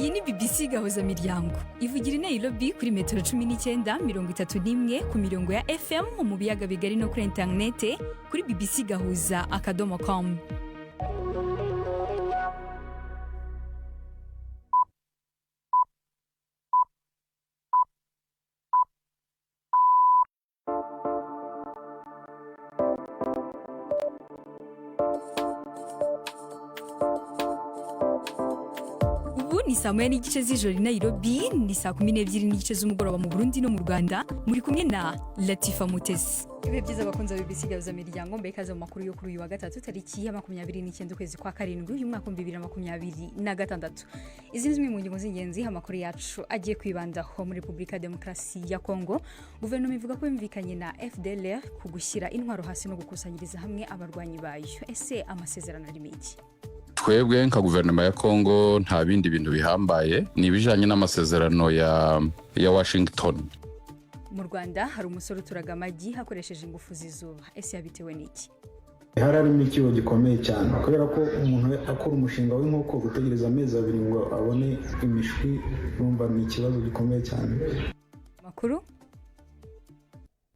Iyi ni BBC Gahuza Miryango, ivugira i Nairobi kuri metero 19, 31 ku mirongo ya FM mu biyaga bigari no kuri interinete kuri bbcgahuza.com. Ubu ni saa 1:30 z'ijoro i Nairobi, ni saa 12:30 z'umugoroba mu Burundi no mu Rwanda. Muri kumwe na Latifa Mutesi. Ibihe byiza, abakunzi ba BBC Gahuza Miryango. Mbe ikaze mu makuru yo kuri uyu wa gatatu, tariki ya 29 ukwezi kwa karindwi uyu mwaka 2026. Izi ni zimwe mu ngingo z'ingenzi amakuru yacu agiye kwibandaho. Muri Repubulika ya Demokarasi ya Kongo, guverinoma ivuga ko yumvikanye na FDLR ku gushyira intwaro hasi no gukusanyiriza hamwe abarwanyi bayo. Ese amasezerano arimo iki? Twebwe nka guverinoma ya Kongo, nta bindi bintu bihambaye, ni ibijyanye n'amasezerano ya Washington. Mu Rwanda hari umusore uturaga amagi hakoresheje ingufu z'izuba. Ese yabitewe n'iki? Hari harimo icyuho gikomeye cyane, kubera ko umuntu akora umushinga w'inkoko, gutegereza amezi 2 ngo abone imishwi, urumva ni ikibazo gikomeye cyane. Makuru.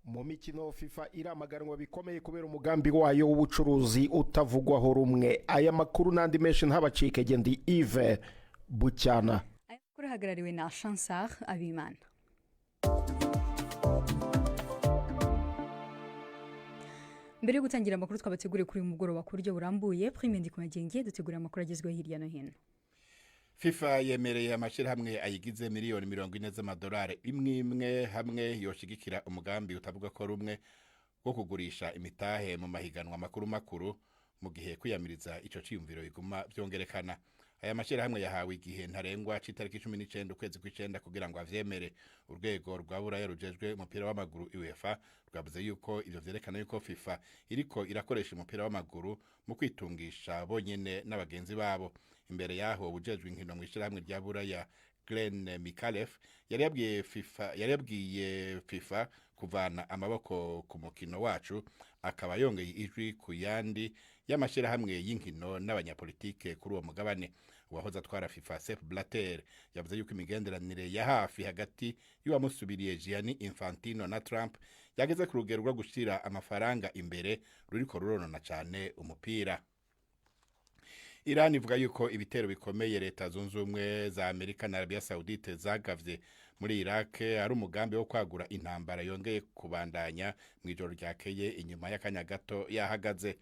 Mu mikino, FIFA iramaganwa bikomeye kubera umugambi wayo w'ubucuruzi utavugwaho rumwe. Aya makuru n'andi menshi ntabacike. Gendi Yves Bucyana. Aya makuru ahagarariwe na Chansar Abimana. Mbere yo gutangira amakuru twabateguriye kuri uyu mugoroba ku buryo burambuye, Prime Ndikumagenge dutegura amakuru agezweho hirya no hino. FIFA yemereye amashyirahamwe ayigize miliyoni 40 z'amadolari imwe imwe hamwe yoshigikira umugambi utavuga ko rumwe wo kugurisha imitahe mu mahiganwa makuru makuru, mu gihe kwiyamiriza ico ciyumviro biguma vyongerekana. Aya mashyirahamwe yahawe igihe ntarengwa c'itariki 19 ukwezi kw'icenda kugira ngo avyemere. Urwego rwa Buraya rujejwe umupira w'amaguru, UEFA, rwavuze yuko ivyo vyerekana yuko FIFA iriko irakoresha umupira w'amaguru mu kwitungisha bonyene n'abagenzi babo. Imbere yaho, ubujejwe inkino mu ishirahamwe rya Buraya, Glenn Micallef, yari yabwiye FIFA kuvana amaboko ku mukino wacu, akaba yongeye ijwi ku yandi y'amashyirahamwe y'inkino n'abanyapolitike kuri uwo mugabane. Uwahoze atwara FIFA, Sepp Blatter, yavuze yuko imigenderanire ya hafi hagati y'uwamusubiriye, Gianni Infantino, na Trump yageze ku rugero rwo gushira amafaranga imbere, ruriko ruronona cane umupira. Iran ivuga yuko ibitero bikomeye Leta Zunze Ubumwe za Amerika na Arabia Saudite zagavye muri Iraq ari umugambi wo kwagura intambara yongeye kubandanya mu ijoro ryakeye, inyuma y'akanya gato yahagaze.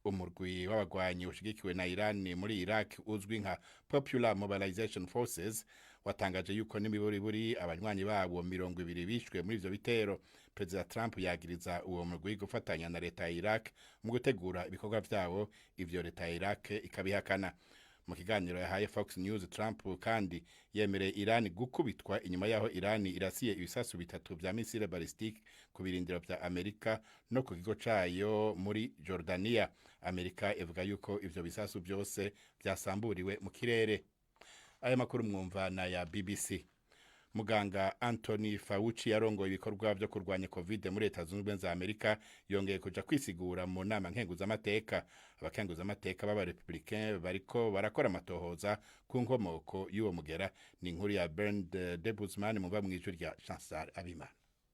Umurwi w'abagwanyi ushigikiwe na Iran muri Iraq uzwi nka Popular Mobilization Forces watangaje yuko n'imiburiburi abanywanyi babo 20 bishwe muri ivyo bitero. Perezida Trump yagiriza uwo murwi gufatanya na leta ya Iraq mu gutegura ibikorwa vyabo, ivyo leta ya Iraq ikabihakana. Mu kiganiro yahaye Fox News, Trump kandi yemereye Iran gukubitwa inyuma yaho Iran irasiye ibisasu bitatu vya missile ballistique ku birindiro vya Amerika no ku kigo cayo muri Jordania. Amerika ivuga yuko ivyo bisasu vyose vyasamburiwe mu kirere. Aya makuru mwumva na ya BBC. Muganga Anthony Fauci yarongoye ibikorwa vyo kurwanya Covid muri Leta Zunze Ubumwe za Amerika yongeye kuja kwisigura mu nama nkenguzamateka. Abakenguzamateka b'abarepublicain bariko barakora amatohoza ku nkomoko y'uwo mugera. Ni inkuru ya Bernd Debusmann muva mw'ijwi rya Chancel Abimana.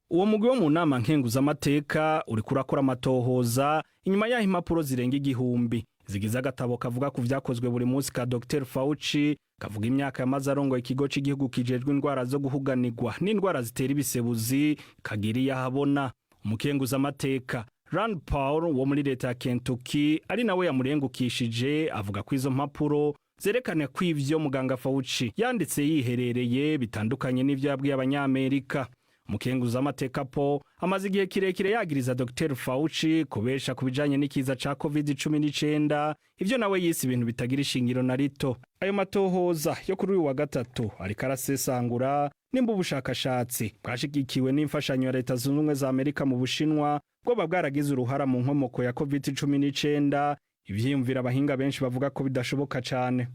Uwo mugwi wo mu nama nkenguzamateka uriko urakora amatohoza inyuma y'aho impapuro zirenga 1000 zigize agatabo kavuga ku vyakozwe buri munsi ka Dr Fauci, kavuga imyaka yamaze arongoye ikigo c'igihugu kijejwe indwara zo guhuganirwa n'indwara zitera ibisebuzi, kagiriye ahabona. Umukenguzamateka Rand Paul wo muri leta ya Kentucky, ari nawe yamurengukishije, avuga ko izo mpapuro zerekana ko ivyo muganga Fauci yanditse yiherereye bitandukanye n'ivyo yabwiye Abanyamerika. Umukenguzamateka Paul amaze igihe kirekire yagiriza Dr Fauci kubesha ku bijanye n'ikiza ca Covid-19, ivyo nawe yise ibintu bitagira ishingiro na rito. Ayo matohoza yo kuri uyu wa gatatu ariko arasesangura nimba ubushakashatsi bwashigikiwe n'imfashanyo ya Leta Zunze Ubumwe za Amerika mu Bushinwa bwoba bwaragize uruhara mu nkomoko ya Covid-19, ivyiyumvira abahinga benshi bavuga ko bidashoboka cane.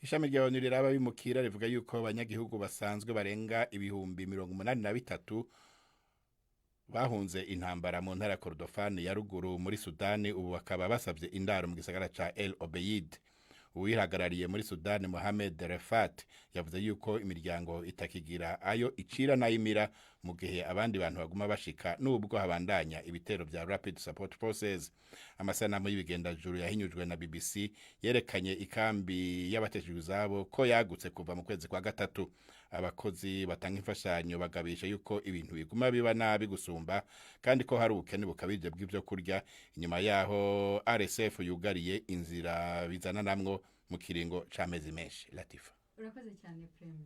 Ishami rya ONU riraba bimukira rivuga yuko abanyagihugu basanzwe barenga 83,000 bahunze intambara mu ntara ya Kordofani ya ruguru muri Sudani, ubu bakaba basabye indaro mu gisagara ca El Obeid. Uwihagarariye muri Sudani, Mohamed Refat, yavuze yuko imiryango itakigira ayo icira n'ayimira mu gihe abandi bantu baguma bashika nubwo habandanya ibitero vya Rapid Support Forces. Amasanamu y'ibigendajuru yahinyujwe na BBC yerekanye ikambi y'abateshejwe izabo ko yagutse kuva mu kwezi kwa gatatu. Abakozi batanga imfashanyo bagabisha yuko ibintu biguma biba nabi gusumba, kandi ko hari ubukene bukabije bw'ivyo kurya inyuma yaho RSF yugariye inzira bizana namwo mu kiringo c'amezi menshi. Latifa. Urakoze cyane, Prime.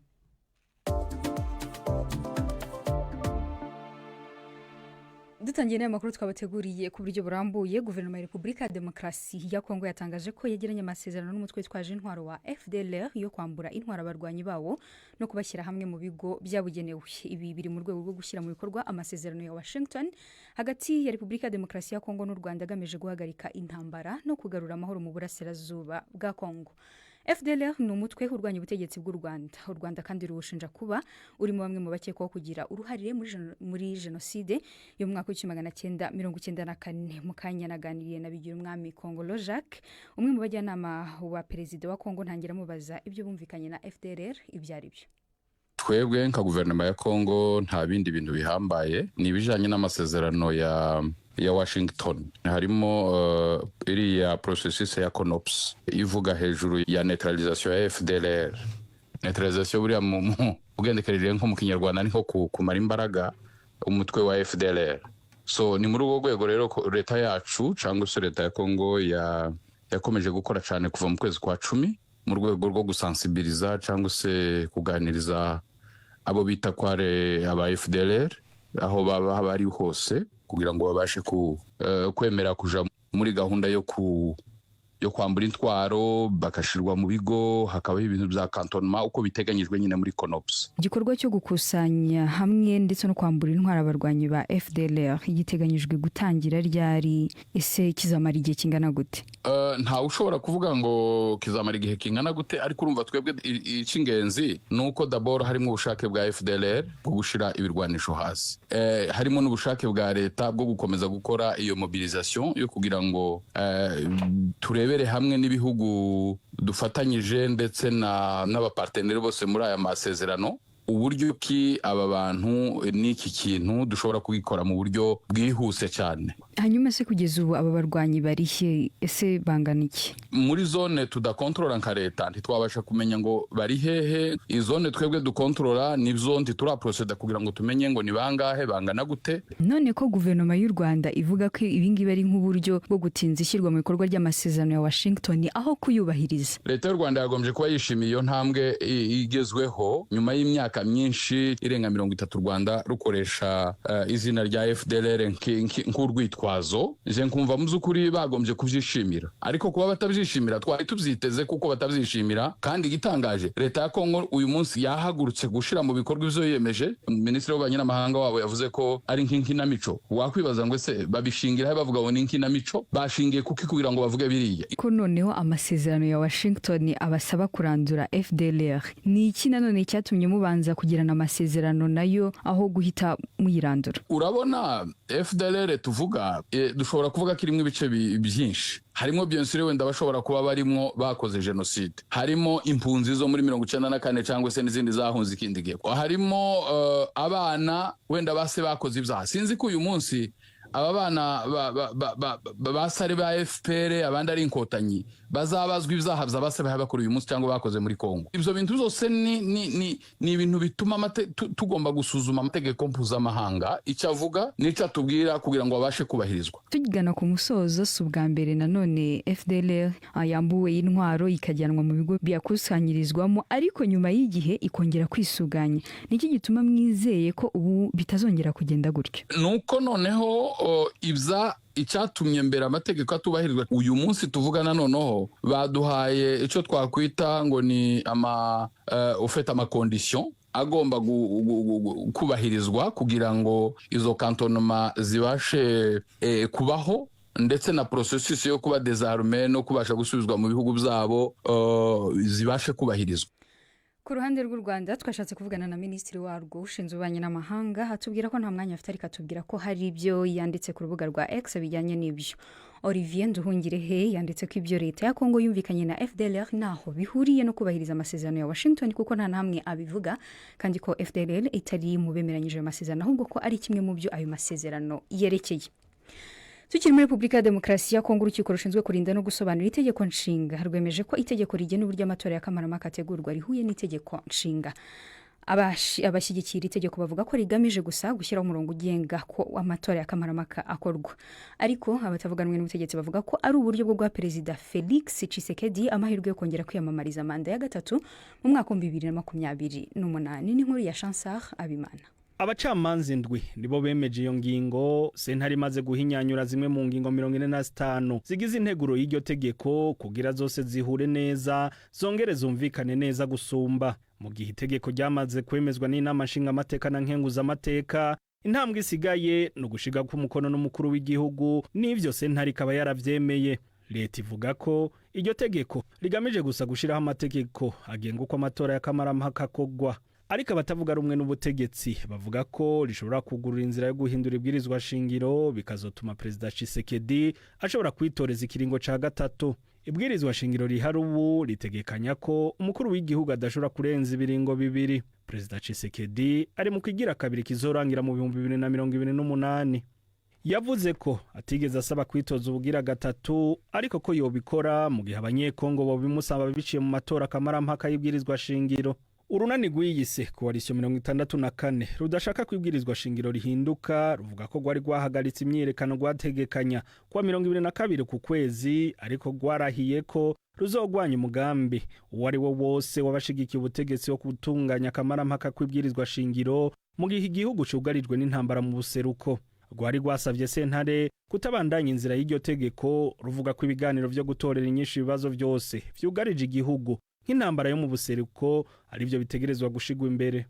Dutangiye n'aya makuru twabateguriye ku buryo burambuye, guverinoma ya Repubulika ya Demokarasi ya Kongo yatangaje ko yagiranye amasezerano n'umutwe witwaje intwaro wa FDLR yo kwambura intwaro abarwanyi bawo no kubashyira hamwe mu bigo byabugenewe. Ibi biri mu rwego rwo gushyira mu bikorwa amasezerano ya Washington hagati ya Repubulika ya Demokarasi ya Kongo n'u Rwanda, agamije guhagarika intambara no kugarura amahoro mu burasirazuba bwa Kongo. FDLR ni umutwe urwanya ubutegetsi bw'u Rwanda. U Rwanda kandi ruwushinja kuba urimo bamwe mu bakekwaho kugira uruhare muri jenoside yo mu mwaka w'1994. Mu kanya naganiriye na Bigirumwami Kongolo Jacques, umwe mu bajyanama wa perezida wa Kongo, ntangira amubaza ibyo bumvikanye na FDLR ibyo ari byo. Twebwe nka guverinoma ya Kongo nta bindi bintu bihambaye, ni ibijanye n'amasezerano ya Washington. Harimo iriya processus ya CONOPS ivuga hejuru ya neutralisation ya FDLR. Neutralisation buriya mu ugendekereje nko mu Kinyarwanda ni nko kumara imbaraga umutwe wa FDLR. So ni muri urwo rwego rero ko leta yacu cyangwa se leta ya Kongo yakomeje gukora cyane kuva mu kwezi kwa 10 mu rwego rwo gusensibiliza cyangwa se kuganiriza abo bita ko ari aba FDLR aho baba bari hose, kugira ngo babashe kwemera kuja muri gahunda yo kwambura intwaro, bagashirwa mu bigo, hakabaho ibintu bya cantonnement uko biteganyijwe nyine muri CONOPS. Igikorwa cyo gukusanya hamwe ndetse no kwambura intwaro abarwanyi ba FDLR giteganyijwe gutangira ryari? Ese kizamara igihe kingana gute? Ntawe ushobora kuvuga ngo kizamara igihe kingana gute, ariko urumva twebwe icy'ingenzi ni uko d'abord harimo ubushake bwa FDLR bwo gushira ibirwanisho hasi, harimo n'ubushake bwa leta bwo gukomeza gukora iyo mobilisation yo kugira ngo turebere hamwe n'ibihugu dufatanyije ndetse n'abaparteneri bose muri aya masezerano uburyo ki aba bantu n'iki kintu dushobora kubikora mu buryo bwihuse cyane. Hanyuma se kugeza ubu aba barwanyi barihe? Ese bangana iki? Muri zone tudakontorora nka leta ntitwabasha kumenya ngo bari hehe. Izone twebwe dukontorora nizo ntituraproceda kugira ngo tumenye ngo ni bangahe, bangana gute. None ko guverinoma y'u Rwanda ivuga ko ibingibi ari nk'uburyo bwo gutinza ishyirwa mu bikorwa ry'amasezerano ya Washington aho kuyubahiriza? Leta y'u Rwanda yagombye kuba yishimiye iyo ntambwe igezweho nyuma y'imyaka myinshi irenga 30 u Rwanda rukoresha izina rya FDLR nk'urwitwazo. Je nkumva mu by'ukuri bagombye kubyishimira, ariko kuba batabyishimira twari tubyiteze kuko batabyishimira. Kandi igitangaje, leta ya Kongo uyu munsi yahagurutse gushira mu bikorwa ivyo yiyemeje. Minisitiri w'ububanyi n'amahanga wabo yavuze ko ari nk'inkinamico. Wakwibaza ngo ese babishingira he bavuga ngo ni inkinamico? Bashingiye kuki kugira ngo bavuge biriya? Ko noneho amasezerano ya Washington abasaba kurandura FDLR, ni iki nanone cyatumye mubanza kugirana amasezerano nayo aho guhita muyirandura? Urabona FDLR tuvuga, dushobora kuvuga ko irimo ibice byinshi. Harimo bien sûr wenda bashobora kuba barimo bakoze jenoside, harimo impunzi zo muri 94 cyangwa se n'izindi zahunze ikindi gihe, harimo abana wenda base bakoze ibyaha. Sinzi ko uyu munsi aba bana ba sare ba FPR, abandi ari Inkotanyi, bazabazwa ibyaha bya base bakora uyu munsi cyangwa bakoze muri Kongo. Ibyo bintu byose ni ibintu bituma tugomba gusuzuma amategeko mpuzamahanga icyo avuga n'icyo atubwira kugira ngo babashe kubahirizwa. Tugana ku musozo, si ubwa mbere nanone FDLR yambuwe intwaro ikajyanwa mu bigo biyakusanyirizwamo, ariko nyuma y'igihe ikongera kwisuganya. Niki gituma mwizeye ko ubu bitazongera kugenda gutyo? Nuko noneho ibya icyatumye mbere amategeko atubahirizwa, uyu munsi tuvugana noneho baduhaye icyo twakwita ngo ni ama ufite ama conditions agomba kubahirizwa kugira ngo izo cantonnement zibashe kubaho, ndetse na processus yo kuba désarmé no kubasha gusubizwa mu bihugu byabo zibashe kubahirizwa. Ku ruhande rw'u Rwanda, twashatse kuvugana na minisitiri warwo ushinzwe ububanyi n'amahanga, atubwira ko nta mwanya afite, ariko atubwira ko hari ibyo yanditse ku rubuga rwa X bijyanye n'ibyo. Olivier Nduhungirehe yanditse ko ibyo leta ya Kongo yumvikanye na FDLR ntaho bihuriye no kubahiriza amasezerano ya Washington, kuko nta na hamwe abivuga, kandi ko FDLR itari mu bemeranyije ayo masezerano, ahubwo ko ari kimwe mu byo ayo masezerano yerekeye. Tukiri muri Repubulika ya Demokarasi ya Kongo, urukiko rushinzwe kurinda no gusobanura itegeko nshinga rwemeje ko itegeko rigena uburyo amatora ya kamarampaka ategurwa rihuye n'itegeko nshinga. Abashyigikira itegeko bavuga ko rigamije gusa gushyiraho umurongo ugenga ko amatora ya kamarampaka akorwa, ariko abatavuga rumwe n'ubutegetsi bavuga ko ari uburyo bwo guha Perezida Felix Tshisekedi amahirwe yo kongera kwiyamamariza manda ya gatatu mu mwaka wa 2028. N'inkuru ya Chansar Abimana. Abacamanza indwi nibo bemeje iyo ngingo. Sentare imaze guhinyanyura zimwe mu ngingo 45 zigize integuro y'iryo tegeko kugira zose zihure neza, zongere zumvikane neza gusumba. Mu gihe itegeko ryamaze kwemezwa n'inama nshingamateka na nkenguzamateka, intambwe isigaye ni ugushiga k'umukono n'umukuru w'igihugu, n'ivyo sentare ikaba yaravyemeye. Leta ivuga ko iryo tegeko rigamije gusa gushiraho amategeko agenga uko amatora ya kamarampaka akorwa, ariko abatavuga rumwe n'ubutegetsi bavuga ko rishobora kugurura inzira yo guhindura ibwirizwa shingiro, bikazotuma Perezida Tshisekedi ashobora kwitoreza ikiringo ca gatatu. Ibwirizwa shingiro rihari ubu ritegekanya ko umukuru w'igihugu adashobora kurenza ibiringo bibiri. Perezida Tshisekedi ari mu kigira kabiri kizorangira mu 2028. Yavuze ko atigeze asaba kwitoza ubugira gatatu, ariko ko yobikora mu gihe Abanyekongo bobimusaba biciye mu matora kamarampaka y'ibwirizwa shingiro. Urunani rwiyise Coalition 64 rudashaka kwibwirizwa shingiro rihinduka ruvuga ko rwari rwahagaritse imyiyerekano rwategekanya kuwa 22 ku kwezi, ariko rwarahiye ko ruzogwanya umugambi uwo ari wo wose w'abashigikiye ubutegetsi wo gutunganya akamarampaka kwibwirizwa shingiro mu gihe igihugu cugarijwe n'intambara mu buseruko. Rwari rwasavye sentare kutabandanya inzira y'iryo tegeko, ruvuga ko ibiganiro vyo gutorera inyishu ibibazo vyose vyugarije igihugu nk'intambara yo mu buseruko arivyo bitegerezwa gushigwa imbere.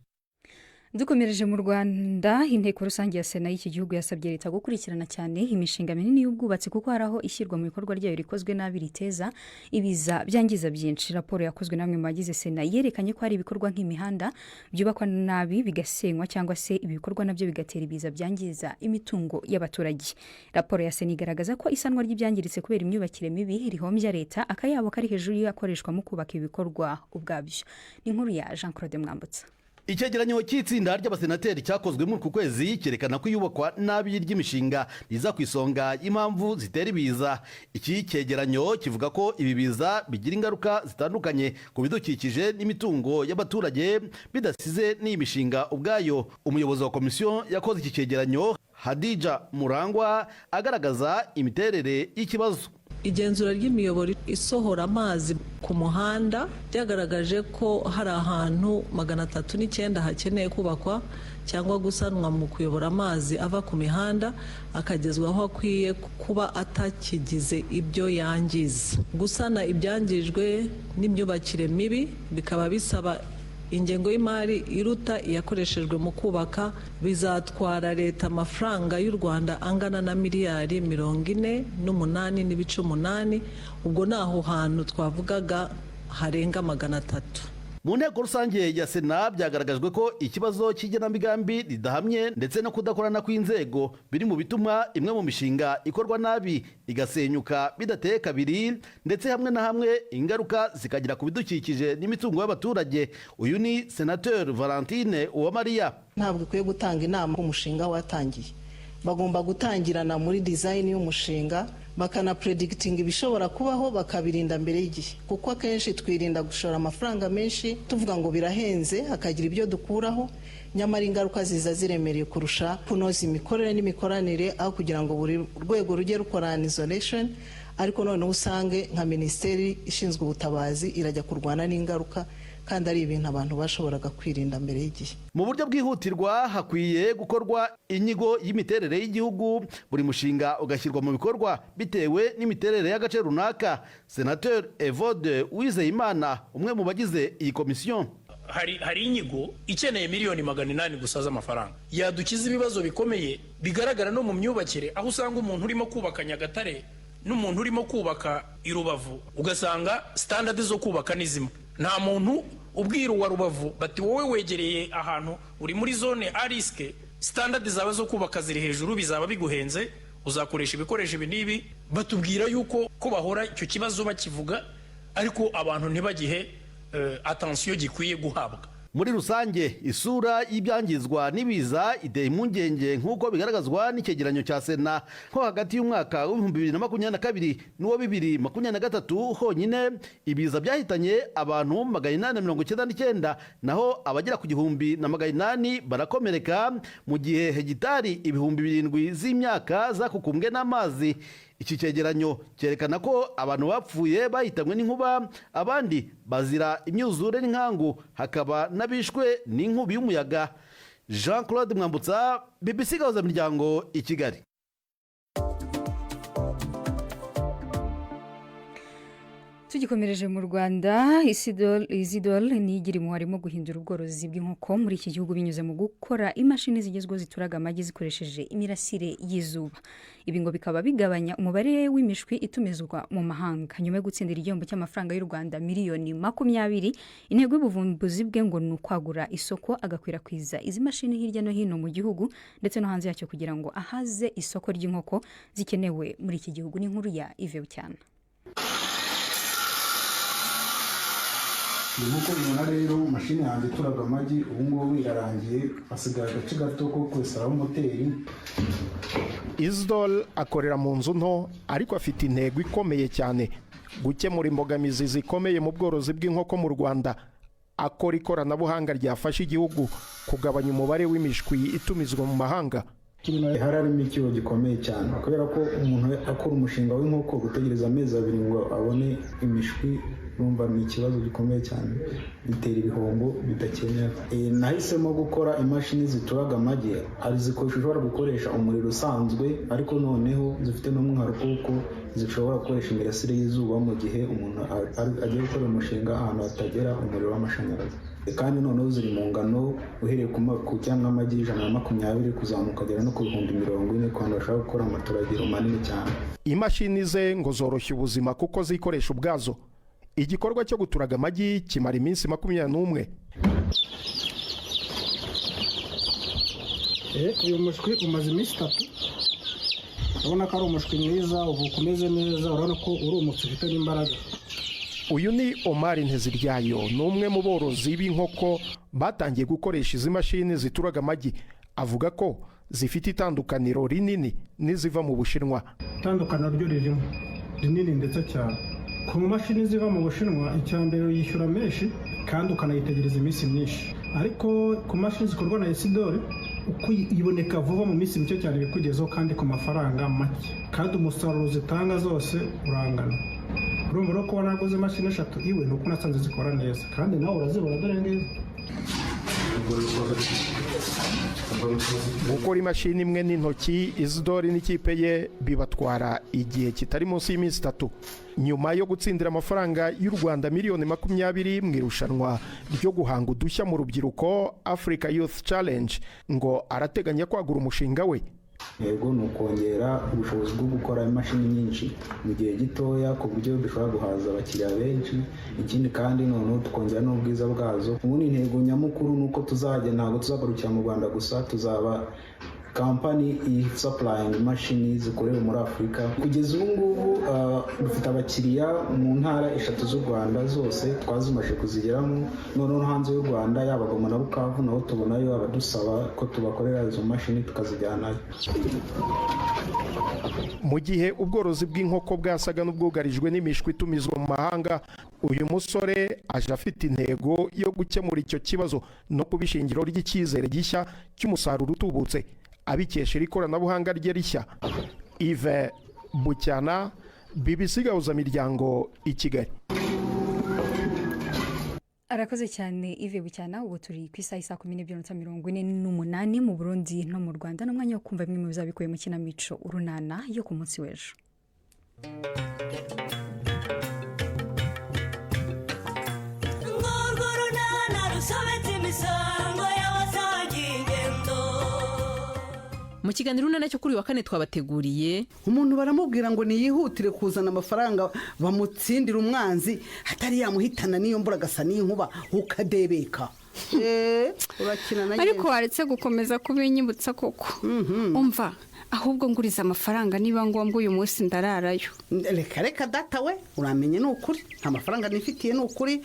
Dukomereje mu Rwanda, inteko rusange ya Sena y'iki gihugu yasabye leta gukurikirana cyane imishinga minini y'ubwubatsi, kuko hari aho ishyirwa mu bikorwa ryayo rikozwe nabi riteza ibiza byangiza byinshi. Raporo yakozwe n'amwe mu bagize Sena yerekanye ko hari ibikorwa nk'imihanda byubakwa nabi bigasenywa, cyangwa se ibi bikorwa nabyo bigatera ibiza byangiza imitungo y'abaturage. Raporo ya Sena igaragaza ko isanwa ry'ibyangiritse kubera imyubakire mibi rihombya leta akayabo kari hejuru y'akoreshwa mu kubaka ibikorwa ubwabyo. Ni inkuru ya Jean Claude Mwambutsa. Icyegeranyo cy'itsinda ry'abasenateri cyakozwe muri uku kwezi cyerekana ko iyubakwa nabi ry'imishinga riza ku isonga y'impamvu zitera ibiza. Iki cyegeranyo kivuga ko ibi biza bigira ingaruka zitandukanye ku bidukikije n'imitungo y'abaturage, bidasize n'iyi mishinga ubwayo. Umuyobozi wa komisiyo yakoze iki cyegeranyo, Hadija Murangwa, agaragaza imiterere y'ikibazo. Igenzura ry'imiyoboro isohora amazi ku muhanda ryagaragaje ko hari ahantu 309 hakeneye kubakwa cyangwa gusanwa mu kuyobora amazi ava ku mihanda akagezwa aho akwiye kuba atakigize ibyo yangiza. Gusana ibyangijwe n'imyubakire mibi bikaba bisaba ingengo y'imari iruta iyakoreshejwe mu kubaka. Bizatwara leta amafaranga y'u Rwanda angana na miliyari 48.8. Ubwo ni aho hantu twavugaga harenga 300. Mu nteko rusange ya Sena byagaragajwe ko ikibazo cy'igenamigambi ridahamye ndetse no kudakorana kw'inzego biri mu bituma imwe mu mishinga ikorwa nabi igasenyuka bidateye kabiri, ndetse hamwe na hamwe ingaruka zikagera ku bidukikije n'imitungo y'abaturage. Uyu ni Senateur Valentine Uwamariya. Ntabwo ikwiye gutanga inama ku mushinga watangiye. Bagomba gutangirana muri design y'umushinga, bakanapredikitinga ibishobora kubaho, bakabirinda mbere y'igihe, kuko akenshi twirinda gushora amafaranga menshi tuvuga ngo birahenze, hakagira ibyo dukuraho, nyamara ingaruka ziza ziremereye kurusha kunoza imikorere n'imikoranire, aho kugira ngo buri rwego rujye rukora isolation, ariko noneho usange nka minisiteri ishinzwe ubutabazi irajya kurwana n'ingaruka kandi ari ibintu abantu bashoboraga kwirinda mbere y'igihe. Mu buryo bwihutirwa hakwiye gukorwa inyigo y'imiterere y'igihugu, buri mushinga ugashyirwa mu bikorwa bitewe n'imiterere y'agace runaka. Senateur Evode Uwizeyimana, umwe mu bagize iyi komisiyo. Hari inyigo ikeneye miliyoni 800 gusa z'amafaranga yadukiza ibibazo bikomeye bigaragara no mu myubakire, aho usanga umuntu urimo kubaka Nyagatare n'umuntu urimo kubaka i Rubavu, ugasanga standard zo kubaka ni zimwe. Nta muntu Ubwira uwa Rubavu bati: "Wowe wegereye ahantu uri muri zone à risque, standard zawe zo kubaka ziri hejuru, bizaba biguhenze, uzakoresha ibikoresho ibi n'ibi." Batubwira yuko ko bahora icyo kibazo bakivuga, ariko abantu ntibagihe attention gikwiye guhabwa. Muri rusange, isura y'ibyangizwa n'ibiza iteye impungenge, nk'uko bigaragazwa n'icyegeranyo cya Sena. Nko hagati y'umwaka wa 2022 n'uwa 2023 honyine, ibiza byahitanye abantu 899, naho abagera ku 1800 barakomereka, mu gihe hegitari 7000 z'imyaka zakukumbwe n'amazi. Iki cyegeranyo cyerekana ko abantu bapfuye bahitanywe n'inkuba, abandi bazira imyuzure n'inkangu, hakaba n'abishwe n'inkubi y'umuyaga. Jean Claude Mwambutsa, BBC Gahuzamiryango, i Kigali. Tugikomereje mu Rwanda, Isidol niyigira harimo guhindura ubworozi bw'inkoko muri iki gihugu binyuze mu gukora imashini zigezweho zituraga amagi zikoresheje imirasire y'izuba. Ibi ngo bikaba bigabanya umubare w'imishwi itumizwa mu mahanga. Nyuma yo gutsindira igihembo cy'amafaranga y'u Rwanda miliyoni 20, intego y'ubuvumbuzi bwe ngo ni ukwagura isoko, agakwirakwiza izi mashini hirya no hino mu gihugu ndetse no hanze yacyo, kugira ngo ahaze isoko ry'inkoko zikenewe muri iki gihugu. Ni inkuru ya Yves Bucyana. Nk'uko mubibona rero, mashini yanjye ituraga amagi ubu ngubu irarangiye, hasigaye agace gato ko kwesaraho moteri. Isidol akorera mu nzu nto, ariko afite intego ikomeye cyane: gukemura imbogamizi zikomeye mu bworozi bw'inkoko mu Rwanda. Akora ikoranabuhanga ryafasha igihugu kugabanya umubare w'imishwi itumizwa mu mahanga. Hari harimo icyuho gikomeye cyane, kubera ko umuntu akora umushinga w'inkoko, gutegereza amezi 2 ngo abone imishwi, urumva ni ikibazo gikomeye cyane, bitera ibihombo bidakenewe. Nahisemo gukora imashini zituraga amagi, hari zishobora gukoresha umuriro usanzwe, ariko noneho zifite n'umwihariko kuko zishobora gukoresha imirasire y'izuba mu gihe umuntu agiye gukora umushinga ahantu hatagera umuriro w'amashanyarazi. Kandi noneho ziri mu ngano uhereye ku cyangwa amagi 120 kuzamuka agera no ku 40,000, ku bantu bashaka gukora amaturagiro manini cyane. Imashini ze ngo zoroshya ubuzima kuko zikoresha ubwazo. Igikorwa cyo guturaga amagi kimara iminsi 21. Uyu mushwi umaze iminsi 3. Urabona ko ari umushwi mwiza, uvuka umeze neza, urabona ko urumutse, ufite n'imbaraga. Uyu ni Omar Nteziryayo, ni umwe mu borozi b'inkoko batangiye gukoresha izi mashini zituraga amagi. Avuga ko zifite itandukaniro rinini n'iziva mu Bushinwa. Itandukaniro ryo ririmo rinini ndetse cyane. Ku mashini ziva mu Bushinwa, icya mbere uyishyura menshi kandi ukanayitegereza iminsi myinshi, ariko ku mashini zikorwa na Isidore uko iboneka vuba, mu minsi mike cyane ibikugezeho kandi ku mafaranga make, kandi umusaruro zitanga zose urangana. Urumva rero, kuba naguze imashini eshatu iwe ni uko nasanze zikora neza, kandi nawe urazibona, dore ngizo. Gukora imashini imwe n'intoki, Isidori n'ikipe ye bibatwara igihe kitari munsi y'iminsi 3. Nyuma yo gutsindira amafaranga y'u Rwanda miliyoni 20 mu irushanwa ryo guhanga udushya mu rubyiruko, Africa Youth Challenge, ngo arateganya kwagura umushinga we. Intego ni ukongera ubushobozi bwo gukora imashini nyinshi mu gihe gitoya, ku buryo dushobora guhaza abakiriya benshi. Ikindi kandi noneho tukongera n'ubwiza bwazo. Ubundi intego nyamukuru ni uko tuzajya, ntabwo tuzagarukira mu Rwanda gusa, tuzaba kampani isupplyinga imashini zikorewe muri Afurika. Kugeza ubu ngubu dufite abakiriya mu ntara eshatu z'u Rwanda zose twazimaze kuzigeramo. Noneho hanze y'u Rwanda, yaba Goma na Bukavu, naho tubonayo abadusaba ko tubakorera izo mashini tukazijyanayo. Mu gihe ubworozi bw'inkoko bwasaga n'ubwugarijwe n'imishwi itumizwa mu mahanga, uyu musore aje afite intego yo gukemura icyo kibazo no kuba ishingiro ry'icyizere gishya cy'umusaruro utubutse, abikesha iri koranabuhanga rye rishya. Yves Bucyana, BBC Gahuzamiryango, i Kigali. Arakoze cyane Yves Bucyana. Ubu turi ku isaha isaa 12:48 mu Burundi no mu Rwanda. N'umwanya wo kumva bimwe mu bizabikuye mu kinamico Urunana yo ku munsi w'ejo. Urwo runana rusobetse imisango y'abasangiye ingendo. Mu kiganiro Urunana cyo kuri uyu wa kane twabateguriye: Umuntu baramubwira ngo niyihutire kuzana amafaranga bamutsindira umwanzi atari yamuhitana n'iyo mvura agasa n'inkuba ukadebeka. Urakina na. Ariko waretse gukomeza kubinyibutsa koko? Umva, ahubwo nguriza amafaranga niba ngombwa uyu munsi ndararayo. Reka reka, data we, uramenye ni ukuri nta mafaranga nifitiye, ni ukuri.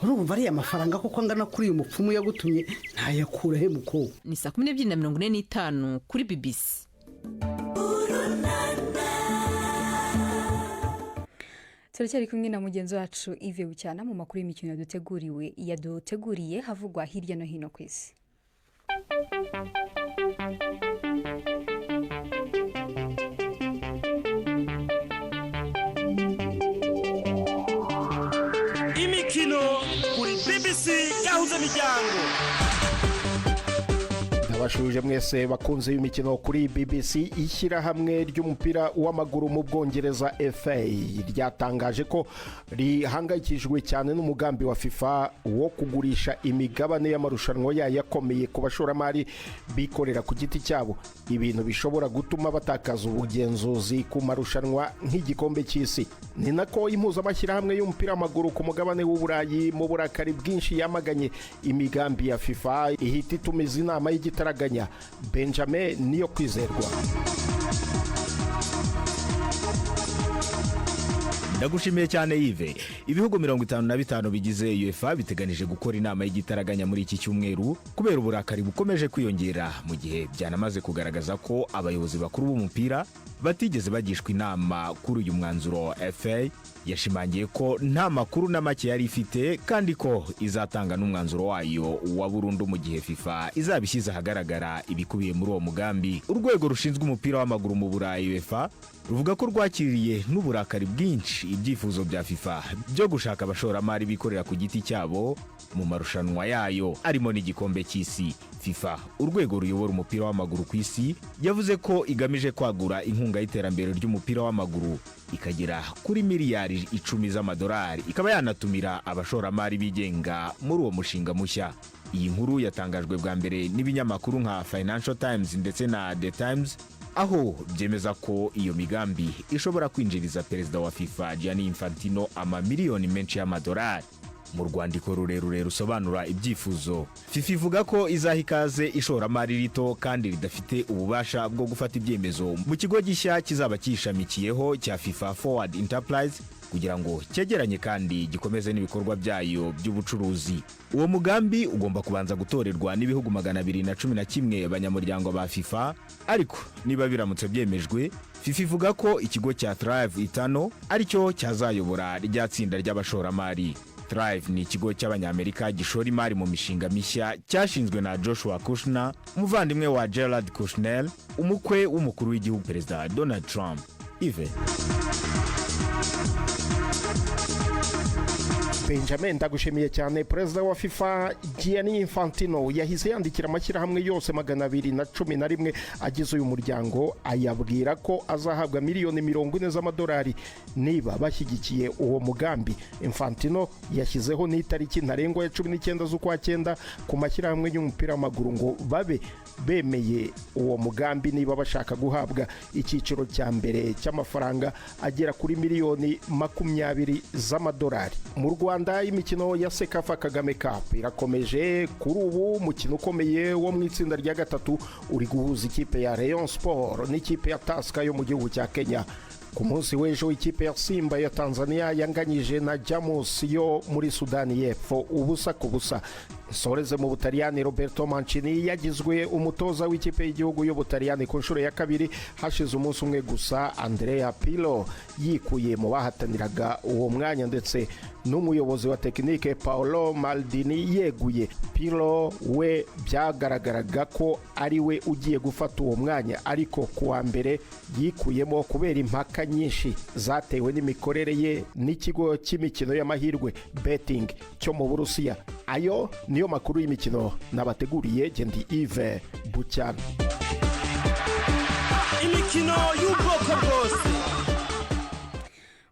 Urumva ariya mafaranga kuko angana kuri uyu mupfumu yagutumye ntayakura he mukobwa? Ni saa 12:45 kuri BBC. Turacyari kumwe na mugenzi wacu Yves Bucyana mu makuru y'imikino yaduteguriye havugwa hirya no hino ku isi. Imikino kuri BBC Gahuza Miryango. Ndabashuje mwese bakunze imikino kuri BBC. Ishyirahamwe ry'umupira w'amaguru mu Bwongereza, FA, ryatangaje ko rihangayikishijwe cyane n'umugambi wa FIFA wo kugurisha imigabane y'amarushanwa yayo akomeye ku bashoramari bikorera ku giti cyabo, ibintu bishobora gutuma batakaza ubugenzuzi ku marushanwa nk'igikombe cy'isi. Ni nako impuzamashyirahamwe y'umupira w'amaguru ku mugabane w'Uburayi mu burakari bwinshi yamaganye imigambi ya FIFA, ihita itumiza inama y'igitaraganya. Benjamin Niyo Kwizerwa. Ndagushimiye cyane Yves. Ibihugu 55 bigize UEFA biteganije gukora inama y'igitaraganya muri iki cyumweru kubera uburakari bukomeje kwiyongera, mu gihe byanamaze kugaragaza ko abayobozi bakuru b'umupira batigeze bagishwa inama kuri uyu mwanzuro. FA yashimangiye ko nta makuru na make yari ifite, kandi ko izatanga n'umwanzuro wayo wa burundu mu gihe FIFA izaba ishyize ahagaragara ibikubiye muri uwo mugambi. Urwego rushinzwe umupira w'amaguru mu Burayi, UEFA, ruvuga ko rwakiriye n'uburakari bwinshi ibyifuzo bya FIFA byo gushaka abashoramari bikorera ku giti cyabo mu marushanwa yayo arimo n'igikombe cy'isi. FIFA, urwego ruyobora umupira w'amaguru ku isi, yavuze ko igamije kwagura inkunga y'iterambere ry'umupira w'amaguru ikagera kuri miliyari 10 z'amadolari, ikaba yanatumira abashoramari bigenga muri uwo mushinga mushya. Iyi nkuru yatangajwe bwa mbere n'ibinyamakuru nka Financial Times ndetse na The Times, aho byemeza ko iyo migambi ishobora kwinjiriza perezida wa FIFA Gianni Infantino amamiliyoni menshi y'amadolari. Mu rwandiko rurerure rusobanura ibyifuzo, FIFA ivuga ko izaha ikaze ishoramari rito kandi ridafite ububasha bwo gufata ibyemezo mu kigo gishya kizaba cyishamikiyeho cya FIFA Forward Enterprise, kugira ngo cyegeranye kandi gikomeze n'ibikorwa byayo by'ubucuruzi. Uwo mugambi ugomba kubanza gutorerwa n'ibihugu 211 banyamuryango ba FIFA. Ariko niba biramutse byemejwe, FIFA ivuga ko ikigo cya Thrive Eternal aricyo cyazayobora rya tsinda ry'abashoramari. Thrive ni ikigo cy'Abanyamerika gishora imari mu mishinga mishya, cyashinzwe na Joshua Kushner, umuvandimwe wa Jared Kushner, umukwe w'umukuru w'igihugu Perezida Donald Trump. Yves. Benjamin, ndagushimiye cyane. Perezida wa FIFA Gianni Infantino yahise yandikira amashyirahamwe yose 211 agize uyu muryango, ayabwira ko azahabwa miliyoni 40 z'amadolari niba bashyigikiye uwo mugambi. Infantino yashyizeho n'itariki ntarengwa ya 19 z'ukwa cyenda ku mashyirahamwe y'umupira w'amaguru ngo babe bemeye uwo mugambi niba bashaka guhabwa icyiciro cya mbere cy'amafaranga agera kuri miliyoni 20 z'amadolari. Mu Rwanda, imikino ya CECAFA Kagame Cup irakomeje. Kuri ubu umukino ukomeye wo mu itsinda rya gatatu uri guhuza ikipe ya Rayon Sport n'ikipe ya Tusker yo mu gihugu cya Kenya. Ku munsi w'ejo ikipe ya Simba ya Tanzania yanganyije na Jamus yo muri Sudani y'Epfo 0-0. Nsoreze mu Butaliyani. Roberto Mancini yagizwe umutoza w'ikipe y'igihugu y'Ubutaliyani ku nshuro ya kabiri, hashize umunsi umwe gusa Andrea Pirlo yikuye mu bahataniraga uwo mwanya ndetse n'umuyobozi wa tekinike Paolo Maldini yeguye. Pirlo we byagaragaraga ko ari we ugiye gufata uwo mwanya, ariko ku wa mbere yikuyemo kubera impaka nyinshi zatewe n'imikorere ye n'ikigo cy'imikino y'amahirwe, betting, cyo mu Burusiya. Ayo niyo makuru y'imikino nabateguriye. Gendi Yves Bucyana. Imikino y'ubwoko bwose.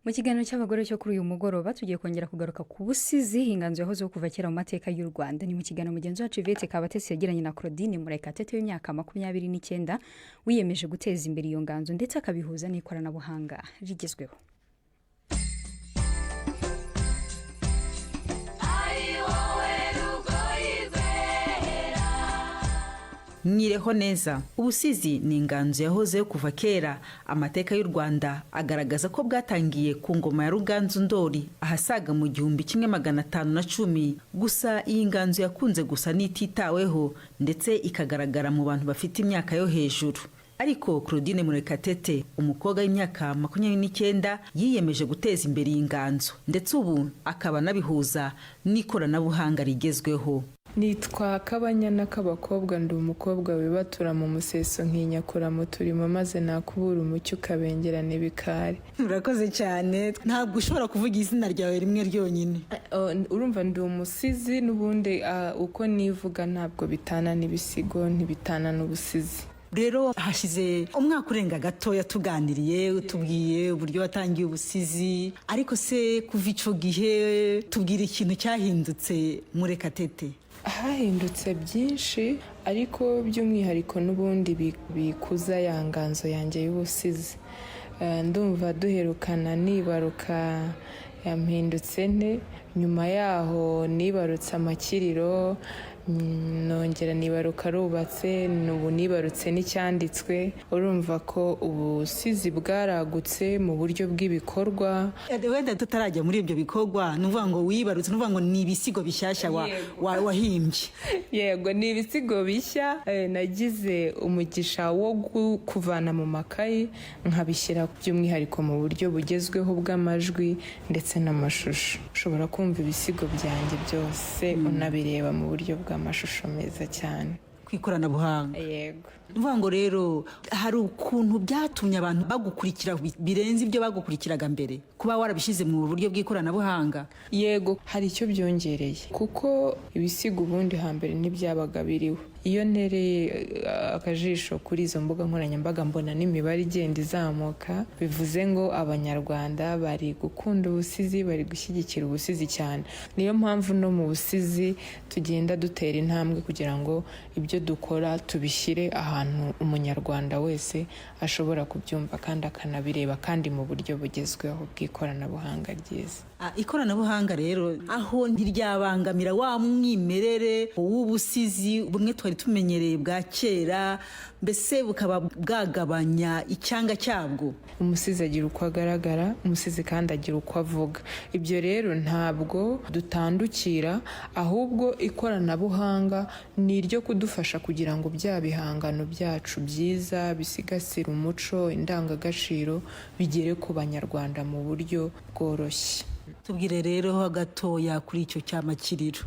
Mu kiganiro cy'abagore cyo kuri uyu mugoroba tugiye kongera kugaruka ku busizi, inganzo yahozeho kuva kera mu mateka y'u Rwanda. Ni mu kiganiro mugenzi wacu Yvette Kabatesi yagiranye na Claudine Murekatete w'imyaka 29, wiyemeje guteza imbere iyo nganzo ndetse akabihuza n'ikoranabuhanga rigezweho. Mwireho neza. Ubusizi ni inganzo yahozeho kuva kera. Amateka y'u Rwanda agaragaza ko bwatangiye ku ngoma ya Ruganzu Ndori ahasaga mu 1510. Gusa iyi nganzo yakunze gusa n'ititaweho, ndetse ikagaragara mu bantu bafite imyaka yo hejuru. Ariko Claudine Murekatete, umukobwa w'imyaka 29, yiyemeje guteza imbere iyi nganzo, ndetse ubu akaba anabihuza n'ikoranabuhanga rigezweho. Nitwa Kabanyana k'abakobwa, ndi umukobwa wibatura mu museso nkinyakura mu turimo, maze nakubura umucyo ukabengerana ibikari. Murakoze cyane. Ntabwo ushobora kuvuga izina ryawe rimwe ryonyine. Urumva ndi umusizi n'ubundi, uko nivuga ntabwo bitana n'ibisigo, ntibitana n'ubusizi. Rero hashize umwaka urenga gatoya tuganiriye, utubwiye uburyo watangiye ubusizi, ariko se kuva icyo gihe tubwira ikintu cyahindutse Murekatete. Hahindutse byinshi, ariko by'umwihariko n'ubundi bikuza ya nganzo yanjye y'ubusizi. Ndumva duherukana nibaruka yampindutse nte, nyuma yaho nibarutse amakiriro, nongera nibaruka arubatse, ubu nibarutse n'icyanditswe. Urumva ko ubusizi bwaragutse mu buryo bw'ibikorwa. Wenda tutarajya muri ibyo bikorwa, ni ukuvuga ngo wibarutse, ni ukuvuga ngo ni ibisigo bishyashya wahimbye. Yego, ni ibisigo bishya. Nagize umugisha wo kuvana mu makayi nkabishyira by'umwihariko mu buryo bugezweho bw'amajwi ndetse n'amashusho. Ushobora kumva ibisigo byanjye byose unabireba mu buryo bw'amashusho meza cyane ku ikoranabuhanga. Yego. Ni ukuvuga ngo rero hari ukuntu byatumye abantu bagukurikira birenze ibyo bagukurikiraga mbere, kuba warabishyize mu buryo bw'ikoranabuhanga. Yego, hari icyo byongereye, kuko ibisigo ubundi hambere ntibyabaga biriho. Iyo ntereye akajisho kuri izo mbuga nkoranyambaga mbona n'imibare igenda izamuka, bivuze ngo Abanyarwanda bari gukunda ubusizi, bari gushyigikira ubusizi cyane. Niyo mpamvu no mu busizi tugenda dutera intambwe kugira ngo ibyo dukora tubishyire ahantu Umunyarwanda wese ashobora kubyumva kandi akanabireba, kandi mu buryo bugezweho bw'ikoranabuhanga ryiza. Ikoranabuhanga rero aho ntiryabangamira wa mwimerere w'ubusizi bumwe twari tumenyereye bwa kera, mbese bukaba bwagabanya icyanga cyabwo? Umusizi agira uko agaragara, umusizi kandi agira uko avuga. Ibyo rero ntabwo dutandukira, ahubwo ikoranabuhanga ni iryo kudufasha kugira ngo bya bihangano byacu byiza bisigasira umuco, indangagaciro, bigere ku Banyarwanda mu buryo bworoshye. Tubwire rero ho gatoya kuri icyo cy'amakiriro.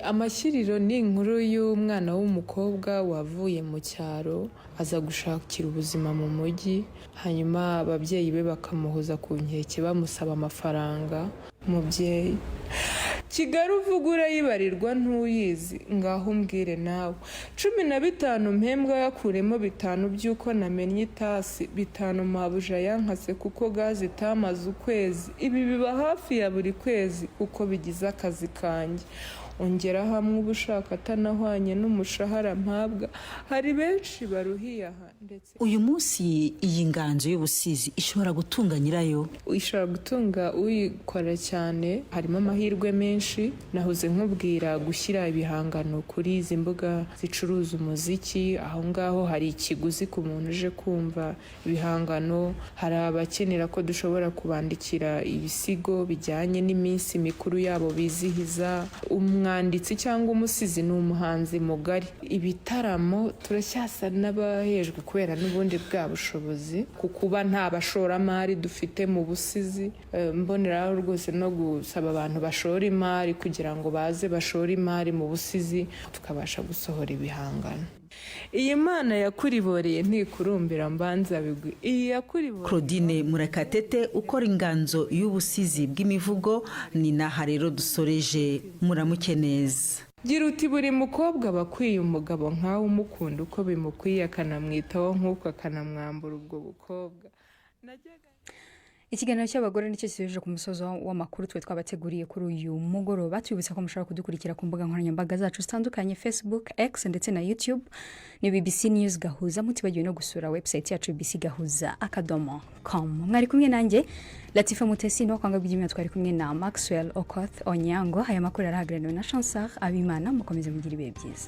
Amakiriro ni inkuru y'umwana w'umukobwa wavuye mu cyaro aza gushakira ubuzima mu mujyi, hanyuma ababyeyi be bakamuhoza ku nkeke bamusaba amafaranga. Mubyeyi, Kigali uvuga urayibarirwa ntuyizi, ngaho umbwire nawe. 15 mpembwa yakuremo 5 by'uko namennye itasi, 5 mabuja yankase kuko gaze itamaze ukwezi. Ibi biba hafi ya buri kwezi kuko bigize akazi kanjye. Ongera hamwe uba ushaka atanahwanye n'umushahara mpabwa, hari benshi baruhiye aha. Ndetse uyu munsi iyi nganzo y'ubusizi ishobora gutunga nyirayo, ishobora gutunga uyikora cyane. Harimo amahirwe menshi. Nahoze nkubwira gushyira ibihangano kuri izi mbuga zicuruza umuziki, aho ngaho hari ikiguzi ku muntu uje kumva ibihangano. Hari abakenera ko dushobora kubandikira ibisigo bijyanye n'iminsi mikuru yabo bizihiza. Umwanditsi cyangwa umusizi ni umuhanzi mugari. Ibitaramo turacyasa n'abahejwe kubera n'ubundi bwa bushobozi, ku kuba nta bashoramari dufite mu busizi. Mboneraho rwose no gusaba abantu bashora imari kugira ngo baze bashore imari mu busizi, tukabasha gusohora ibihangano. Iyi mana yakuriboreye ntikurumbira mbanza bigwi. Iyi yakuriboreye. Claudine Murekatete ukora inganzo y'ubusizi bw'imivugo, ni naha rero dusoreje. Muramuke neza. Gira uti buri mukobwa aba akwiye umugabo nkawe umukunda uko bimukwiye, akanamwitaho nk'uko, akanamwambura ubwo bukobwa. Ikiganiro cy'abagore nicyo kigejeje ku musozo w'amakuru twe twabateguriye kuri uyu mugoroba. Tubibutsa ko mushobora kudukurikira ku mbuga nkoranyambaga zacu zitandukanye, Facebook, X ndetse na YouTube, ni BBC News Gahuza, mutibagiwe no gusura website yacu bbcgahuza.com. Mwari kumwe nanjye Latifa Mutesi, no kwanga bw'imwe twari kumwe na Maxwell Okoth Onyango. Aya makuru arahagarariwe na Chansar Abimana. Mukomeze mugire ibihe byiza.